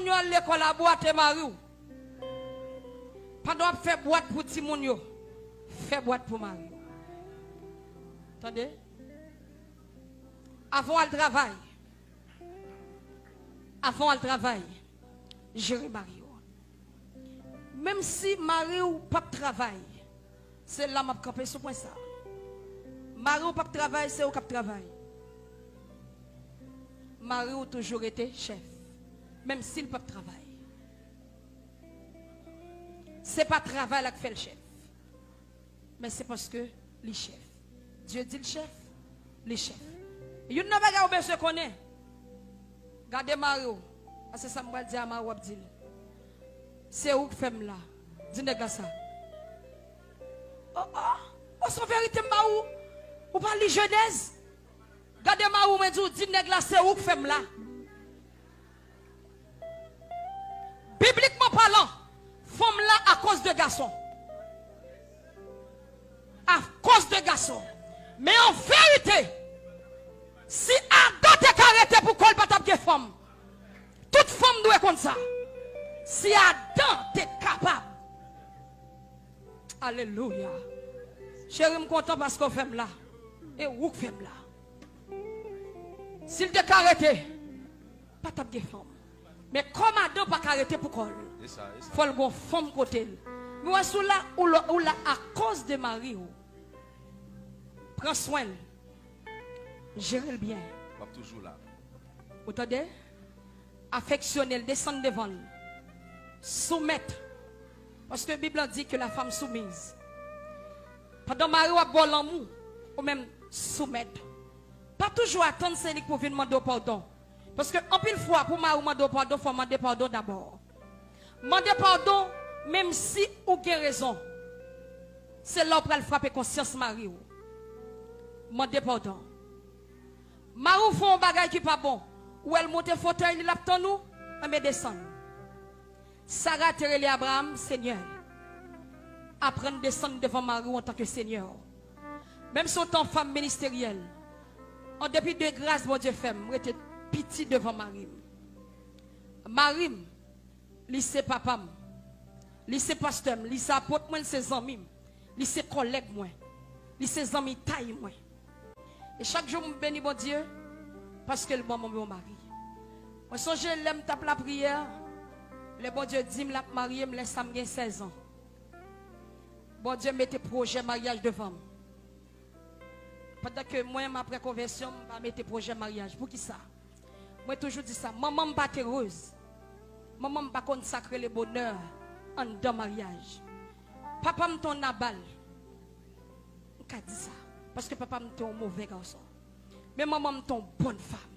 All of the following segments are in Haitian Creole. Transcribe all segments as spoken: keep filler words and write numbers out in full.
Kontinye al lekòl, abwate mari w. Pandan w ap fè bwat pou timoun yo, fè bwat pou mari w. Tande? Avan w al travay, avan w al travay, jere mari w. Menm si mari w p ap travay, se la m ap kanpe sou pwen sa. Mari w p ap travay, se ou k ap travay. Mari w toujou rete chèf, menm si l p ap travay. Se pa travay la k fè l chèf, men se paske li chèf. Dye di l chèf, li chèf. Youn nan bagay ou bezwen konnen, gade mari w, paske sa m pral di a mari w, w ap di l, se ou k fè m la. Di nèg la sa. Oh, oh, oh, se yon verite m ba ou. Ou pa li Jenèz? Gade mari w, mwen di w, di nèg la, se ou k fè m la. Biblikman palan, fanm la akoz de gason. Akoz de gason. Men an verite, si Adan te ka rete pou kò l, pa t ap gen fanm. Tout fanm dwe konn sa. Si Adan te kapab. Alelouya. Cheri, m kontan paske w fè m la. E ou k fè m la. Si l te ka rete, pa t ap gen fanm. Men kòm Adan pa ka rete pou kò l, fò l gon fanm kote l. Men wè sou la, ou la, ou la akoz de mari w. Pran swen l. Jere l byen. M ap toujou la. Ou tande? Afeksyone l, desann devan l. Soumèt. Paske Bib la di ke la femme soumise. Pandan mari w ap ba w lanmou, ou menm soumèt. Pa toujou atann se li k pou vin mande w padon. Paske anpil fwa, pou mari w mande w padon, fò w mande padon dabò. Mande padon, menm si ou gen rezon. Se la w pral frape konsyans mari w. Mande padon. Mari w fè yon bagay ki pa bon. Ou wè l monte fotèy li, l ap tann ou, enben desann. Sara te rele Abraram Senyè. Aprann desann devan mari w antanke Senyè w. Menm si w te yon fanm ministeryèl, an depi de gras Bondye fè m, m rete piti devan mari m. Mari m, li se papa m. Li se pastè m. Li se apot mwen. Li se zanmi m. Li se kòlèg mwen. Li se zanmitay mwen. E chak jou m beni Bondye paske l ban mwen yon mari. Mwen sonje lè m t ap lapriyè, lè Bondye di m l ap marye m, lè sa m gen sèz an. Bondye mete pwojè maryaj devan m. Pandan ke mwen, m apre konvèsyon, m pa mete pwojè maryaj. Poukisa? Mwen toujou di sa, manman m pa t erez. Manman m pa konn sa k rele bonè anndan maryaj. Papa m te yon Nabal. M ka di sa, paske papa m te yon move gason. Men manman m te yon bòn fanm.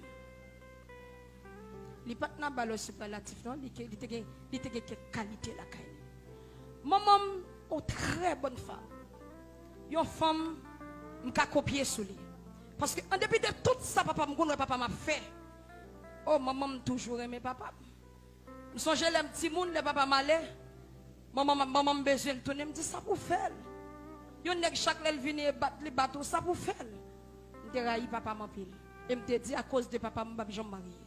Li pa t Nabal o sipèlatif non, li, ke- li te gen, li te gen kèk kalite lakay li. Manman m, yon trè bòn fanm. Yon fanm m ka kopye sou li. Paske an depi de tout sa papa m konn wè papa m ap fè, o, manman m toujou renmen papa m. M sonje lè m timoun, lè papa m ale, manman m, manman m bezwen l tounen, m di, "Sa pou fè l? Yon nèg chak lè l vini e bat, li bat ou, sa pou fè l?" M te rayi papa m anpil. E m te di, "Akoz de papa m, m p ap janm marye."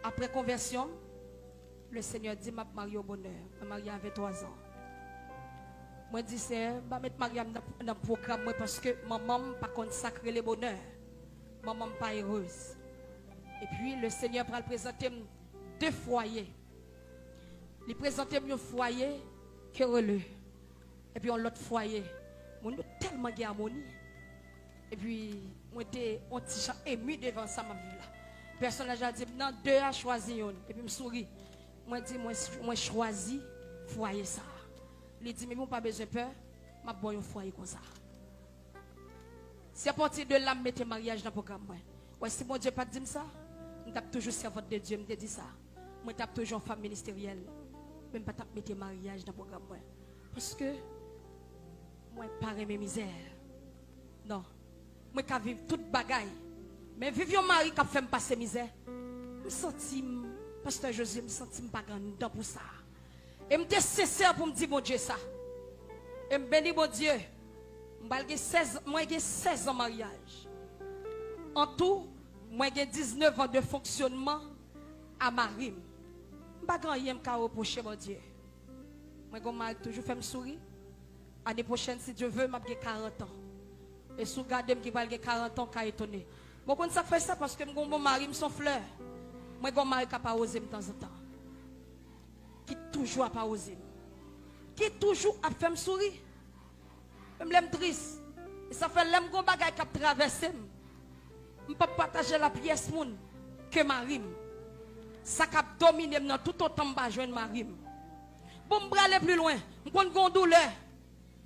Apre konvèsyon m, Lesenyè di m ap marye w bonè. Mwen marye a venntwa zan. Mwen di, "Senyè, m pa met maryaj nan, nan pwogram mwen paske manman m pa konn sa k rele bonè. Manman m pa erez." Epi, Lesenyè pral prezante m de fwaye. Li prezante m yon fwaye kerele. Epi yon lòt fwaye, moun yo tèlman gen amoni. Epi mwen te yon ti jan emi devan sa m ap viv la. Pèsonaj la di m, "Nan de a, chwazi youn." Epi m souri. Mwen di, "Mwen, mwen chwazi fwaye sa a." Li di m, "Epi w pa bezwen pè, m ap ba w yon fwaye konsa." Se apati de la m mete maryaj nan pwogram mwen. Wè, si Bondye pa t di m sa, m t ap toujou sèvant de Dye, m te di sa. Mwen t ap toujou yon fanm ministeryèl, men m pa t ap mete maryaj nan pwogram mwen. Paske mwen pa renmen mizè. Non. Mwen ka viv tout bagay. Men viv yon mari k ap fè m pase mizè, m santi m, Pastè Josué, m santi m pa gen anndan pou sa. E m te sensè pou m di Bondye sa. E m beni Bondye. M pral gen sèz, mwen gen sèz an maryaj. An tou, mwen gen diznèf an de fonksyonman a mari m. M pa gen anyen m ka repwoche Bondye. Mwen gen yon mari ki toujou fè m souri. Ane pwochèn, si Dye ve, m ap gen karant an. E si w gade m ki pral gen karant an, w ka etone. Bon, w konn sa k fè sa? Paske m gen yon bon mari, m se yon flè. Mwen gen yon mari k ap awoze m tanzantan. Ki toujou ap awoze m. Ki toujou ap fè m souri. Menm lè m tris. E sa fè lè m gen yon bagay k ap travèse m, m p ap pataje l a pyès moun ke mari m. Sa k ap domine m nan toutotan m pa jwenn mari m. Bon, m prale pli lwen. M konn gen yon doulè.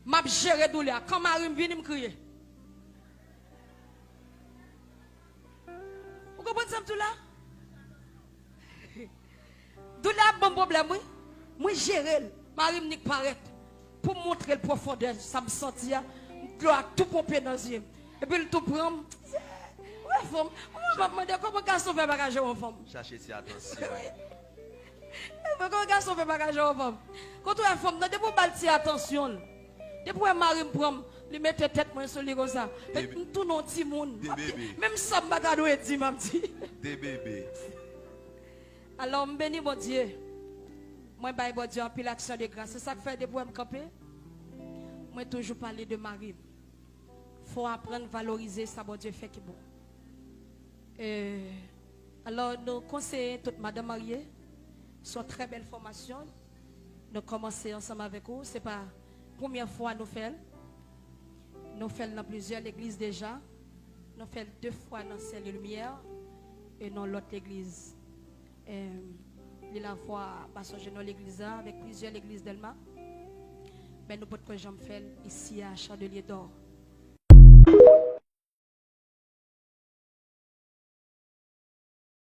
M ap jere doulè a. Kan mari m vini, m kriye. Ou konprann sa m di w la? Doulè ap ban m pwoblèm, wi. Mwen jere l. Mari m nik parèt. Pou m montre l pwofondè sa m santi a, dlo a tou ponpe nan zye m. Epi l tou pran m. Ou wè fanm. Mwen m ap mande kòman gason fè pa ka jere yon fanm. Chache ti atansyon. Mwen kòman gason fè pa ka jere yon fanm. Kote w wè fanm nan, depi w ba l ti atansyon l. Depi w wè mari m pran m, li mete tèt mwen sou li konsa. Epi m tounen yon timoun. Menm sa m pa ta dwe di, m ap di. De bebe. Alò, m beni Bondye. Mwen bay Bondye anpil aksyon de gras. Se sa k fè depi w wè m kanpe, mwen toujou pale de mari m. Fò w aprann valorize sa Bondye fè ki bon. E, alò, nou konseye tout madanm marye. Se yon trè bèl fòmasyon. Nou kòmanse ansanm avèk ou. Se pa premyè fwa nou fè l. Nou fè l nan plizyè legliz deja. Nou fè l de fwa nan Sèl e Limyè e nan lòt legliz. Em, li lavwa, pa sonje non legliz la, avèk plizyè legliz Dèlma. Men nou potko janm fè l isi a Chandelier d'Or.